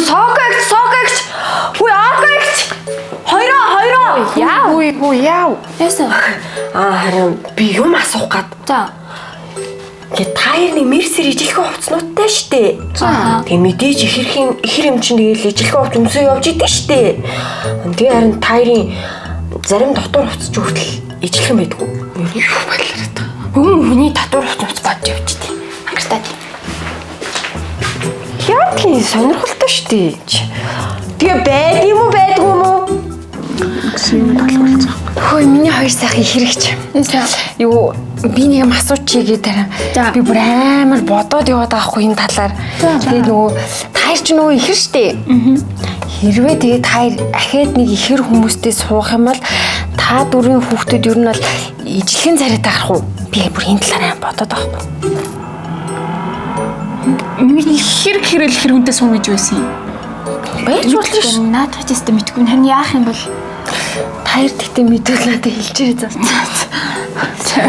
Сокогч, сокогч. Хүй окогч. Хоёроо, хоёроо. Яа. Үгүй үгүй яав. Яасан? Аа харин би юм асуух гад. За. Ингээ та хоёр нэг мерсер ижилхэн хувцснуудтай штэ. За. Тэгээ мэдээж ихэрхийн ихэр юм чинь тэгэл ижилхэн хувц өмсөө явж идэв штэ. Тэгээ харин та хоёрын зарим дотор хувцс ч хүртэл ижилхэн байдгүй. Юу бодлоо та. Хүн хүний татвар хувц бодж явж тий. Хангартаа тий. Яадгийн сонирхолтой штэ. Тэгээ байд юм уу байдгүй юм уу? Гэсэн юм толгойлцоо. Хөөе миний хоёр сайхан ихэрэгч. За. Юу би нэг юм асуучих гээ тарай. За. Би бүр амар бодоод яваад байгаа хгүй энэ талаар. Тэгээд нөгөө та хоёр ч нөгөө ихэр штэ. Хэрвээ тэгээд та хоёр ахаад нэг ихэр хүмүүстэй суух юм бол та дөрвийн хүүхдүүд ер нь бол ижлэхэн царайтай гарах уу? Би бүр энэ талаар амар бодоод байгаа хгүй. Миний хэр хэрэл хэр хүнтэй сууна гэж байсан юм. Байж болно ш. Наадах ч өстө мэдгүй. Харин яах юм бол Та хоёр тэгтээ мэдвэл надад хэлчихээрэй заа.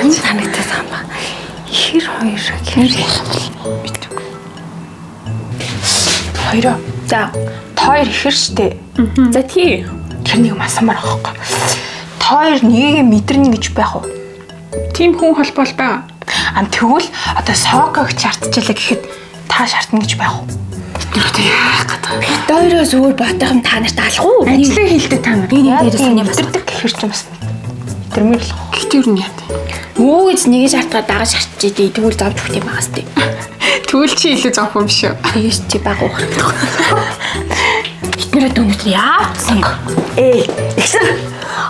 Энэ санагдаад байгаа юм ба. Ихэр хоёр хэр яах юм бол Мэдгүй. Хоёроо. за. Та хоёр ихэр штэ. За тий. Тэр нэг юм асуумаар байгаа байхгүй. Та хоёр нэгээ мэдэрнэ гэж байх уу? Тийм хүн холбоол байгаа. Ам тэгвэл одоо соког шаардчихлаа гэхэд та шаардна гэж байх уу? Бид нар яах гэдэг вэ? Дойроос өөр ботойхон та нарт алах уу? Ажлын хэлдэг та нар. Би нэг дээрээс нэг бас. Мэдэрдэг гэхэр ч юм бас мэдэрмээр л. Гэхдээ ер нь яа тийм. Өө гэж нэг шаардгаар дагаж шаардчих тий. Тэгвэл зовж өгөх юм байгаас тий. Тэгвэл чи илүү зовх юм шүү. Тэгээс чи баг уухрах. Бид нэрээ өнөөдөр яавцсан юм. Ээ, ихсэр.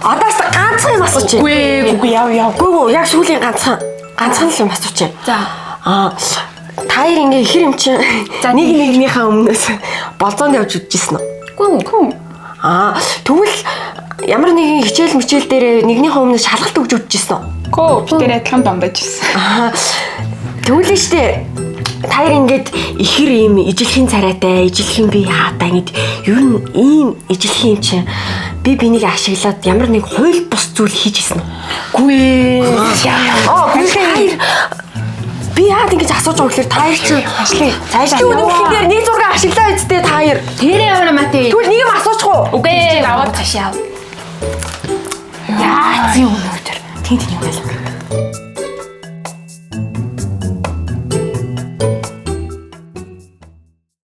Одоос ганцхан юм асуучих. Үгүй үгүй яв яв. Үгүй үгүй, яг сүүлийн ганцхан. Ганцхан л юм асуучих. За. Аа, та хоёр ингээ ихэр юм чинь За, нэг нэгнийхээ өмнөөс болзоонд явж үдчихсэн үү? Үгүй үү. Аа, тэгвэл ямар нэгэн хичээл мичээл дээр нэгнийхээ өмнөөс шалгалт өгж үдчихсэн үү? Гөө бид тэр адилхан дондож ирсэн. Аа, тэгвэл штэ та хоёр ингээд ихэр ийм ижилхэн царайтай, ижилхэн бие хаатай ингээд ер нь ийм ижилхэн юм чинь би бинийг ашиглаад ямар нэг хууль бус зүйл хийж исэн үү? Үгүй ээ. Аа, би та хоёр би яагаад ингэж асууж байгаа гэхээр та хоёр чинь Ажлын ажлын үнэмлэхэн дээр нэг зураг ашиглаа үсттэй та хоёр. Тэр ямар мати. Тэгвэл нэг юм асуучих уу? Үгүй ээ. Аваад цааш яав. Яац юм өнөөдөр. Тэнд юм байлаа.